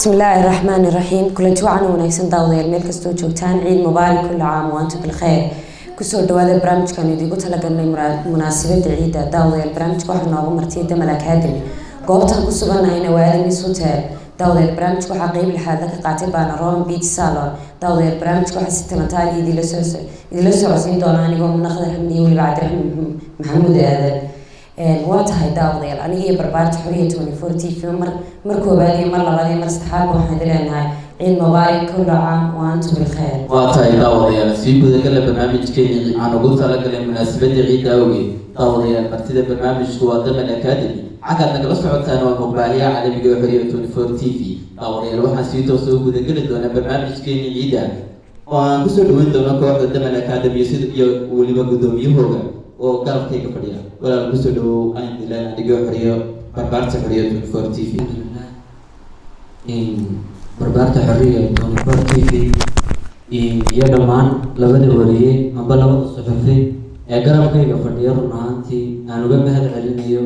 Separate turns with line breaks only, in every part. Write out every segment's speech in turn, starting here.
Bismillaahi raxmaani raxiim. Kulanti wacan wanaagsan daawadayaal, meel kastoo joogtaan, ciid mubaarak, kullu caam wa antum bilkhayr. Kusoo dhawaada barnaamijkan idiinku talagalnay munaasabada ciidda. Daawadayaal, barnaamijka waxaa noogu martiyay Damal Academy. Goobtaan ku sugannahayna waa Adamis Hotel. Daawadayaal, barnaamijka waxaa qeyb lixaad ka qaatay Panorama Beauty Salon. Daawadayaal, barnaamijka waxaa si talantaal idinla socodsiin doona anigoo Munaqdar Xamdi iyo weliba Cabdiraxmaan Maxamuud Aadan. Waa tahay daawadayaal, aniga iyo barbaarta Xoriya 24 TV mar koobaad iyo mar labaad iyo mar saddexaadba waxaan idin leenahay ciid mubaarak, kullu caam wa antum bilkhayr.
Waa tahay daawadayaal, sii gudagala barnaamijkeeni aan ugu talagalay munaasabadda ciidda awgeed. Daawadayaal, martida barnaamijku waa Damal Academy. Xaggaad nagala socotaan waa muqbaahiyaha caalamiga ee Xoriya 24 TV. Daawadayaal, waxaan sii toosa u gudageli doonaa barnaamijkeeni ciidda oo aan kusoo dhaweyn doono kooxda Damal Academy sida iyo weliba guddoomiyahooga oo garabkayga fadhiya. Walaal, kusoo dhawow aan dilaan anigoo Xoriyo, barbaarta Xoriya 24 TV.
Barbaarta Xoriya 24 TV iyo dhammaan labada wariye amba labada suxufi ee garabkayga fadhiya, run ahaantii aan uga mahad celinayo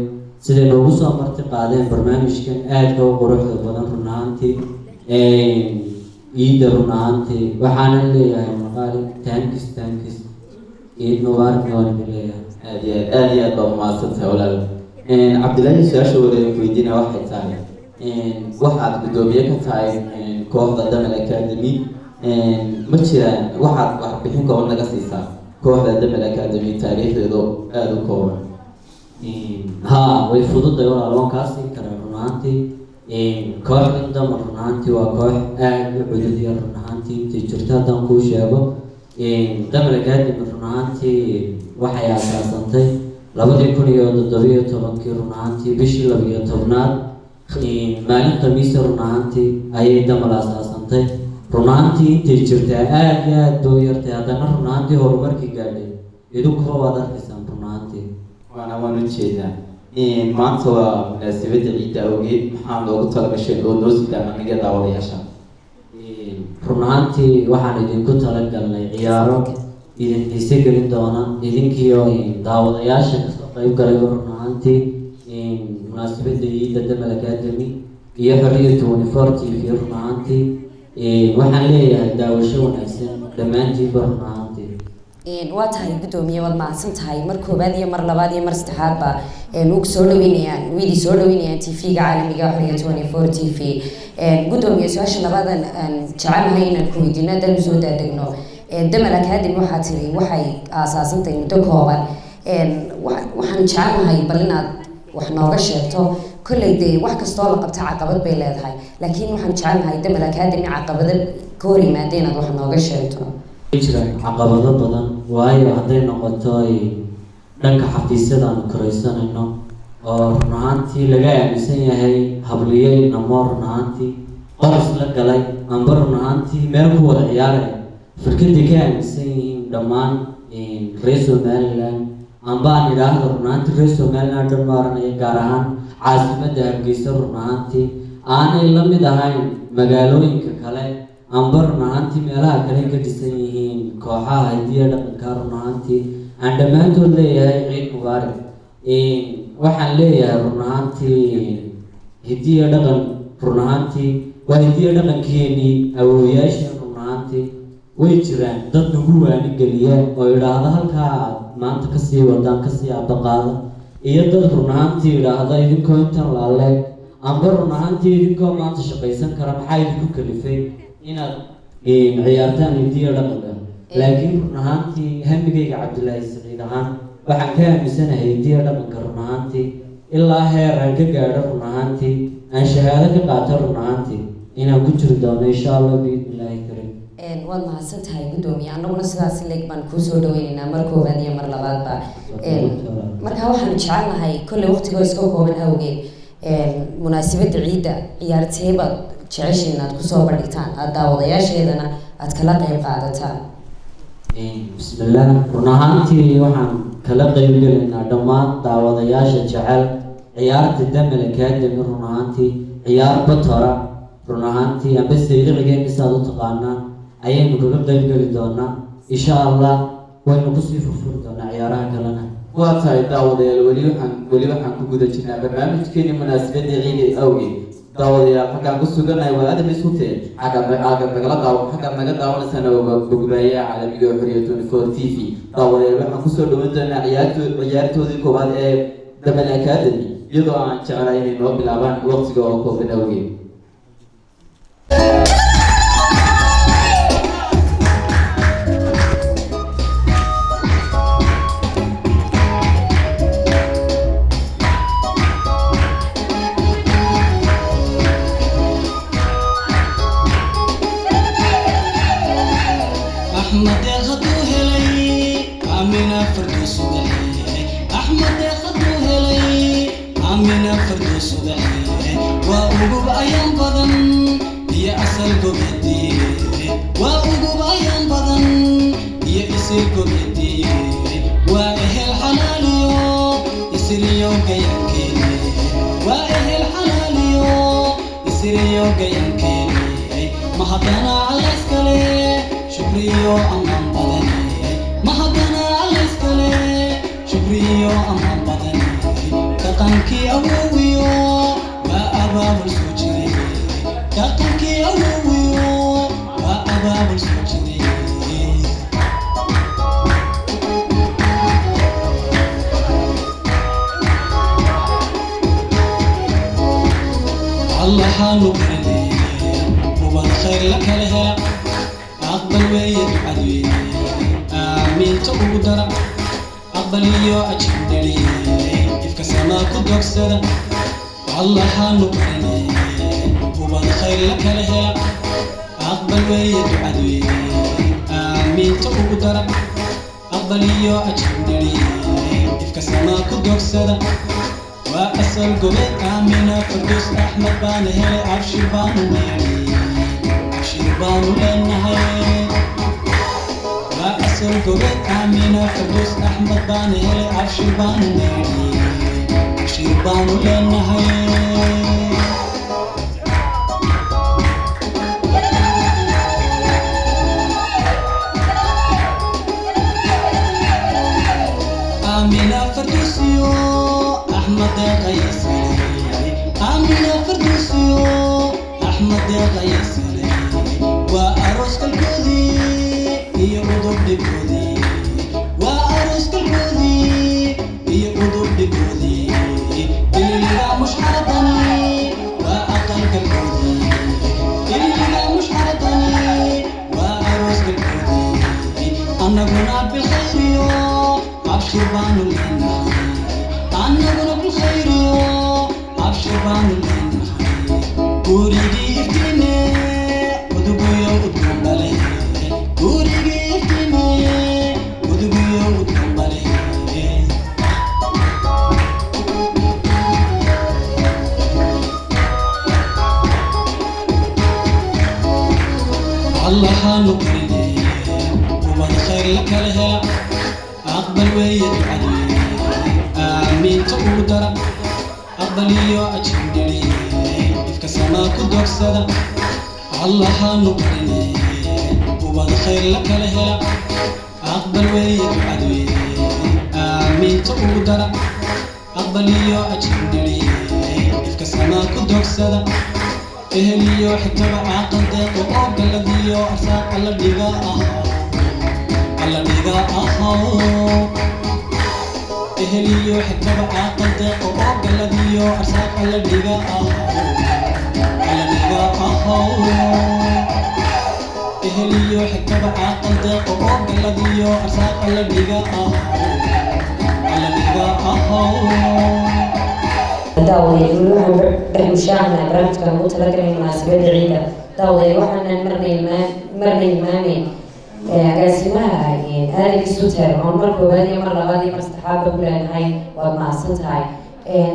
siday noogu soo marti qaadeen barnaamijkan aadka u quruxda badan, run ahaantii ciidda. Run ahaantii waxaanan leeyahay maqaali, thanks, thanks, ciid mubaarakna waan idin leeyahay.
Aad iyo aad, aad iyo aad baa umahadsan tahay walaal Cabdilaahi. Su-aasha wareegan weydiina waxay tahay, waxaad guddoomiye ka tahay kooxda Damal Academy. Ma jiraan waxaad warbixin kooban naga siisaa kooxda Damal Academy, taariikhdeedu aada u kooban?
Haa, way fududahay walaal, waan kaa siin karaa. Run ahaantii kooxdan Damal run ahaantii waa koox aada u cudud yar. Run ahaantii intay jirto haddaan kuu sheego, Damal Academy run ahaantii waxay aasaasantay 2017-kii, run ahaantii bishii 12-aad, maalin Khamiisa run ahaantii ayay Damal aasaasantay. Run ahaantii intay jirtaa aada iyo aada bay u yartay, haddana run ahaantii horumarkii gaadhay idinkuba waad arkaysaan run ahaantii.
Waan ujeedaa. Maanta waa munaasabadda ciidda awgeed, maxaa loogu talagashay oo noo sidaa aniga daawadayaasha?
Run ahaantii waxaan idinku talagalnay ciyaaro idin xiise gelin doona idinkiio daawadayaasha kasoo qeyb galayba. Run ahaantii munaasabadda ciidda Damal Academy iyo Xoriya 24 TV, run ahaantii waxaan leeyahay daawasho wanaagsan dhammaantiinba run ahaantii.
Waa tahay guddoomiye, waad mahadsan tahay. Mar koobaad iyo mar labaad iyo mar saddexaadba ugu soo dhaweynayaan, wiidii soo dhaweynayaan TV-ga caalamiga Xoriya 24 TV. Guddoomiye, su-aasha labaadan aan jecelnahay inaan ku weydiino haddaan usoo daadegno, Damal Academy waxaa tiri waxay aasaasantahay muddo kooban. Waxaan jecelnahay bal inaad wax nooga sheegto. Kolley dee wax kastoo la qabta caqabad bay leedahay, laakiin waxaan jecelnahay Damal Academy caqabado ka hor yimaada inaad wax nooga sheegto.
Jiraan caqabado badan, waayo hadday noqoto dhanka xafiisyada aanu karaysanayno oo run ahaantii laga aaminsan yahay habliyo inamo run ahaantii qoris la galay amba run ahaantii meel ku wada ciyaaraya, firkaday ka aaminsan yihiin dhammaan reer Somaliland, amba aan idhaahdo run ahaantii reer Somaliland dhan maaranaya, gaar ahaan caasimadda Hargeysa, run ahaantii aanay la mid ahayn magaalooyinka kale amba run ahaantii meelaha kale ka dhisan yihiin kooxaha hidiya dhaqanka. Run ahaantii aan dhammaantood leeyahay ciid mubaarak. Waxaan leeyahay run ahaantii hidiya dhaqan run ahaantii waa hidiya dhaqankeenii awoowayaasheen. Run ahaantii way jiraan dad nagu waani geliya oo idhaahda halkaa aad maanta kasii wadaan kasii abaqaada, iyo dad run ahaantii idhaahda idinkoo intan laaleeg amba run ahaantii idinkoo maanta shaqaysan kara, maxaa idinku kalifay inaad ciyaartaan hidiya dhaqanka? Laakiin run ahaantii hamigayga Cabdilaahi Saciid ahaan waxaan ka aaminsanahay hidiya dhaqanka run ahaantii ilaa heer aan ka gaadho, run ahaantii aan shahaado ka qaato, run ahaantii inaan ku jiri doono insha Allah biidnillaahi kariim.
Waad mahadsan tahay guddoomiye. Annaguna sidaas leeg baan kuu soo dhaweyneynaa mar koowaad iyo mar labaadba. Marka waxaanu jecelnahay kolley waqtigoo iska kooban awgeed, munaasabadda ciidda ciyaartee baad jeceshiin inaad kusoo bandhigtaan, aada daawadayaasheedana aad kala qeyb qaadataan?
Bismillaah, run ahaantii waxaan kala qeyb gelaynaa dhammaan daawadayaasha jecel ciyaarta Damal Academy, run ahaantii ciyaar batora, run ahaantii amba saylicigeena saad u taqaanaan ayaynu kaga qeyb geli doonaa insha Allah. Waynu kusii furfuri doonaa ciyaaraha kalena.
Waa tahay daawadayaal, weli waxaan ku guda jirnaa barnaamijkeeni munaasabadda ciida awgeed. Daawadayaal, xaggaan ku sugannahay waa Adamis Hotel. Xaggaad nagala daaw, xaggaad naga daawanaysana waa Muqbaahiyaha Caalamiga ee Xoriya 24 TV. Daawadayaal, waxaan kusoo dhaweyn doonaa ciyaartoodii koowaad ee Damal Academy, iyadoo aan jeclahay inay noo bilaabaan waqtiga oo kooban awgeed.
Axmed deeqaduu helay Aamina Farduus ubaxe. Axmed deeqaduu helay Aamina Farduus ubaxe. Waa ugub ayaan badan iyo asal gobedii, waa ugub ayaan badan iyo isir gobedii, waa ehel xalaaliyo isiriyo gayankeeni, waa ehel xalaaliyo isiriyo gayankeeni. Mahadana Alla iskale, shukriyo ammaan badane. Mahadana Alla iskale, shukriyo ammaan badane. Dhaqankii awowiyo waa abaabul soo jiray, dhaqankii awowiyo waa abaabul soo jiray. Allahaanu barinay ubad khayr la kala hela, aqbal weeye ducaduye, aamiinta ugu dara, aqbal iyo ajibdheliye, ifka samaa ku dogsada. Allahaanu barinay ubad khayr la kala hela, aqbal weeye ducaduye, aamiinta ugu dara, aqbal iyo ajibdheliye, ifka samaa ku dogsada. Waa asal gobeed Aamina Farduus. Axmed baana helay, abshir baanu leenay, abshir baanu leenahay. Waa asal gobeed Aamina Farduus. Axmed baana helay, abshir baanu leenay, abshir baanu leenahay. Aamina Farduusiyo Axmed deeqayasale, Aamina Farduusiyo Axmed deeqayasale. Waa aroos kalkoodii iyo udub dhigoodii, waa aroos kalkoodii iyo udub dhigoodii. Iliga mushxaradani waa aqal kalkoodii, iliga mushxaradani waa aroos kalkoodii. Annaguna bilkhayriyo abshir baanu leenahay, annaguna bilkhayriyo abshir baanu leenahay. Gurigii iftiime, uduguyo udgoon bale, gurigii iftiime, uduguyo udgoon bale. Allahaanu barinay ubad khayr la kala hela, aqbal weeye ducaduye, aamiinta ugu dara, aqbal iyo ajibdheliye, ifka samaa ku dogsada. Allahaanu barinay ubad khayr la kala hela, aqbal weeye ducaduye, aamiinta ugu dara, aqbal iyo ajibdheliye, ifka samaa ku dogsada. Ehel iyo xigtaba caaqal deeqo oo galladiyo arsaaq Alla dhiga ahaw, Alla dhiga ahaw. Ehel iyo xigtaba caaqal deeqo oo galladiyo arsaaq Alla dhiga ahaw, Alla dhiga ahaw. Ehel iyo xigtaba caaqal deeqo oo galladiyo arsaaq Alla dhiga ahaw, Alla dhiga ahaw.
Daawadayaal, weli waxaan dhex mushaacanaa barnaamijkan ugu talagalay munaasabadda ciida. Daawadayaal, waxaanan marna ilmaameyn agaasimaha Adamis Hotel, oon mar koowaad iyo mar labaad iyo mar saddexaadba ku leenahay waad mahadsan tahay.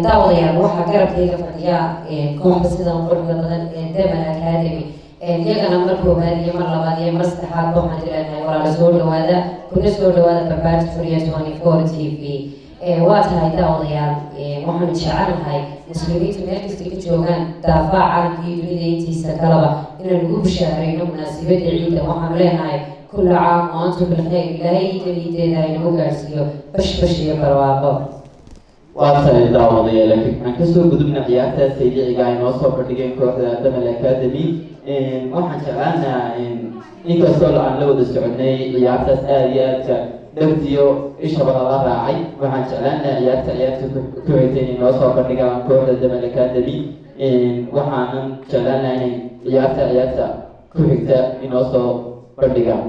Daawadayaal, waxaa garabkayga fadhiya kooxda sidan quruxda badan ee Demal Academy. Iyagana mar koowaad iyo mar labaad iyo mar saddexaadba waxaan leenahay walaala soo dhawaada, kuna soo dhawaada barbaarta Xuriya 24 TV. Waa tahay daawadayaal, waxaanu jecelnahay muslimiintu meel kasta ka joogaan daafaha caalamka iyo dunida intiisa kaleba inaan ugu bishaarayno munaasabadda ciidda. Waxaanu leenahay كل عام وأنتم بالخير. Ilaahay ciidan ciideeda inagu gaarsiiyo bashbash iyo barwaaqo.
Waa tahay daawadayaal, aan kasoo gudubna ciyaarta sayliciga ay noo soo bandhigeen kooxda Damal Academy. Waxaan jeclaanaa, inkastoo aan la wada soconay ciyaartaas aada iyo aadka dhegtiyo ishaba lala raacay, waxaan jeclaanaa ciyaarta ku xigtay inay noo soo bandhigaan kooxda Damal Academy. Waxaanan jeclaanaa inay ciyaarta ku xigta inoo soo bandhigaan.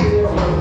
Thank you.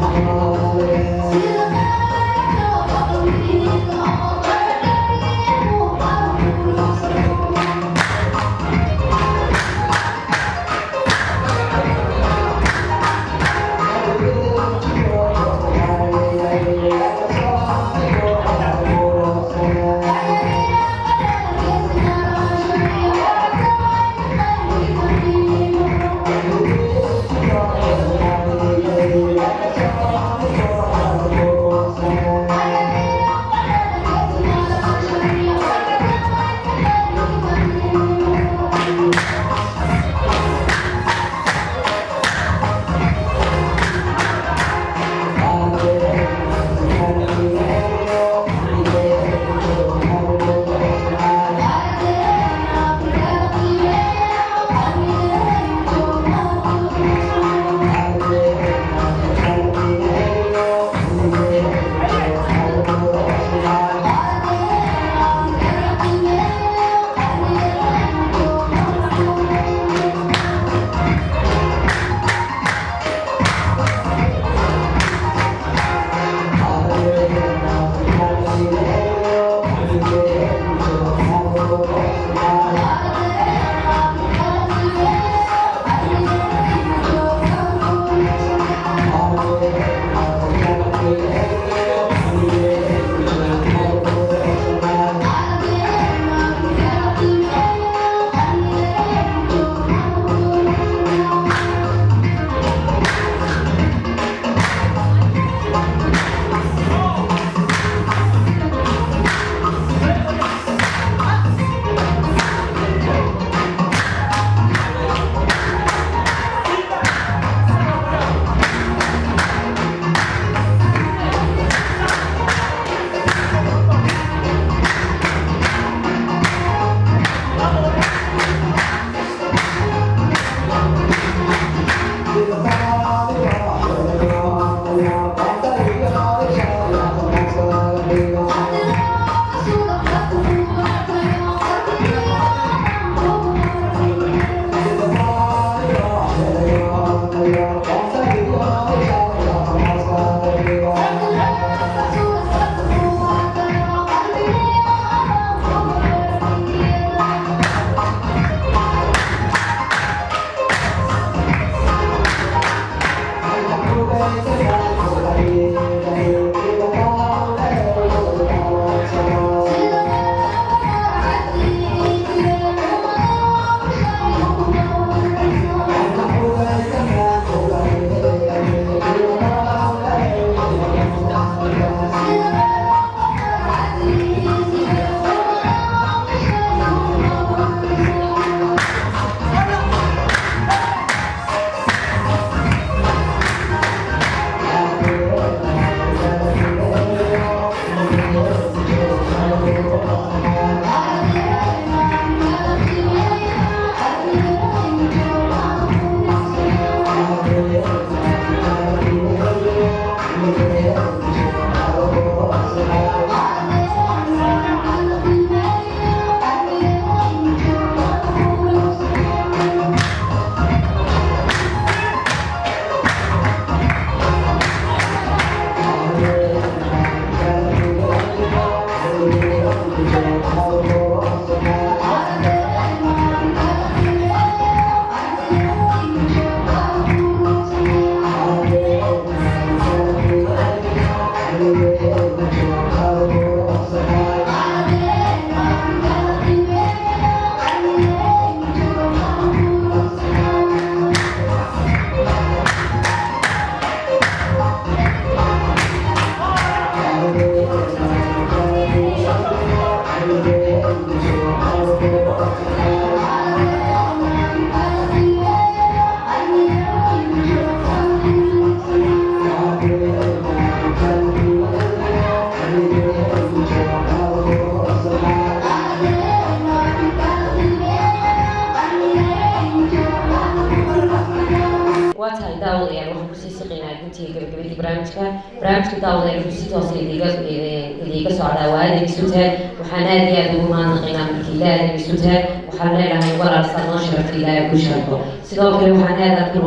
Waa tahay daawadayaal, waxaan kusii siqaynaa guntii gabagabadii barnaamijka. Barnaamijka, daawadayaal, wuxuu si toosa idiiga socdaa waadin Isuteed. Waxaan aad iyo aad ugu mahadnaqaynaa milkiilaha Aadan Isuteed. Waxaan leenahay, walaal, saad noo sharafta Ilaahay ku sharfo. Sidoo kale waxaan aad aadkan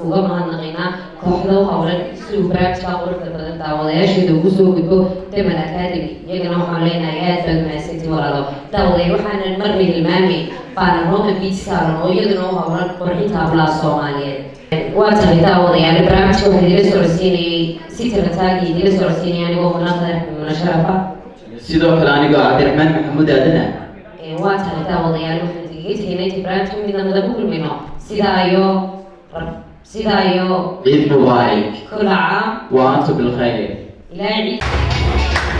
uga mahadnaqaynaa kooxda u howlan si uu barnaamijka quruxda badan daawadayaasheeda ugu soo gudbo, Damal Academy. Iyagana waxaan leenahay aad baad mahadsantiin, walaalo. Daawadayaal, waxaanan marna hilmaamay Panorama Beach Salon oo iyaduna u howlan qurxinta hablaha Soomaaliyeed. Waa tahay daawadayaal, barnaamijka waxaa idila socodsiinayay si tirataagi idila socodsiinaya anigoo Munaqada Muna Sharafa.
Sidoo kale anigoo Cabdiraxmaan Maxamuud Aadana.
Waa tahay daawadayaal, waxaan idiga tegnay inta barnaamijka midna nadagu kulmayno, sidaa iyo
Ciid mubaarak.
Kula caam
wa antum bilkhayr.
Ilaahay ciid.